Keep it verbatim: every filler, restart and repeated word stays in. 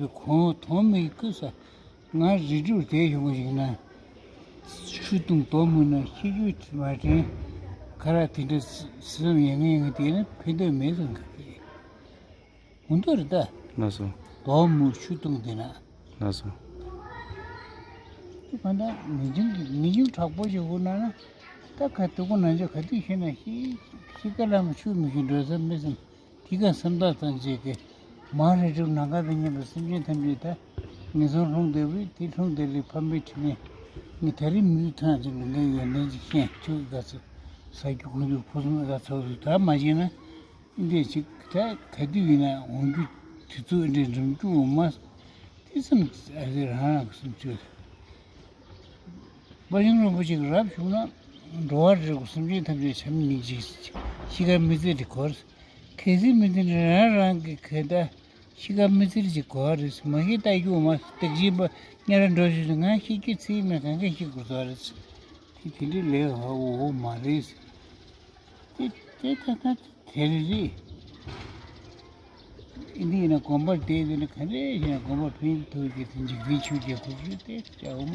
གོང་དོན་མི་ཀུ་ས། ང་རི་ཁྲོད་དེ་ཡོང་བ་ཞིག་ན། ཆུ་བཏུང་དོ་མུ་ན་ཤི་རྒྱུ་མ་དྲན། ཁ་ར་དེ་འདྲ་སེམས་ཡང་ཡང་དེ་ན་ཕན་ཐོགས་མེད་སོང་གི། ཧུན་ཏོ་རེད་ད། ལགས་སོ། དོ་མུ་ཆུ་བཏུང་དེ་ན། ལགས་སོ། དེ་ག་འདྲ་མི་འཇིང་གི་མི་འཇིང་དྲག་པོ་ཞིག་ཧུ་ན་ན། ད་ག་དུ་གུ་ན་འཇོ་ག་དུས་ཤེས་ན་ཤི་ཤི་ཀ་ལ་མ་ཆུ་མི་ཤི་འགྲོ་ས་མི་སེམས། དེ་ག་སེམས་ཐག་དང་བཅས་ཏེ། མ་རེ་སྒྲུབ་ནམ་མཁའ་དང་མཉམ་པའི་སེམས་ཅན་ཐམས་ཅད་ད། ངན་སོང་ལྷུང་བསྡད་པས་དེ་ལྷུང་བསྡད་ལས་ཕམ་པའི་ཕྲིན་ལས། ངས་ད་རིང་མིའི་ཐང་ཅིག་ལ་ངའི་ཡོན་ཏན་ཅིག་ཤེས་ཆོག་གི་ག་ཚོད། ཟ་རྒྱུ་གོན་རྒྱུ་ཕུན་སུམ་ག་ཚོད་ཟིག་ད་མ་བྱས་ན། འདི་ཅིག་ད་ག་དུས་ཡིན་ན་འོང་རྒྱུ་དུས་ཚོད་འདྲའི་འགྲིམ་རྒྱུ་འོང་མ། དེ་སེམས་ཨ་ཟེར་རང་རང་གི་སེམས་བཅོས། དཔའ་ཞུམ་རིན་པོ་ཆེ་གི་རབ་བྱུང་ན། འགྲོ་བ་རིགས་སུ་སེམས་ཅན་ཐམས་ཅད་བྱམས་སྙིང་རྗེ། ཤི་ཁ་མི་ཚེ་འདི་གོ། གལ་སྲིད་མི་ཚེ་འདི་རང་རང་གི་ག་ད་ཤི་ཁ་མི་ཚེ་ཅིག་གོ་རེད། མ་ཤི་ལྟ་རྒྱུ་མ་སྟག་ཅིག་པ་ཉ་ར་འགྲོ་ཞུ་ང་ཤི་རྒྱུ་ཚིག་མེད་གང་ག་ཤི་དགོས་ཚོད་རེད། དེ་དེ་འདྲའི་ལས་ཧ་འོ་མ་རེད། དེ་དེ་ད་ད་དེ་རེད། འདི་ཡིན་ན་དགོན་པར་བསྡད་དེ་ནི་ག་འདྲས་ཡིན་ན་དགོན་པ་ཕན་ཐོགས་ཀྱི་དེ་འཇིག་རྟེན་ཆོས་ཀྱི་ཁུག་རེད་དེ་ཅག་འོ་མ།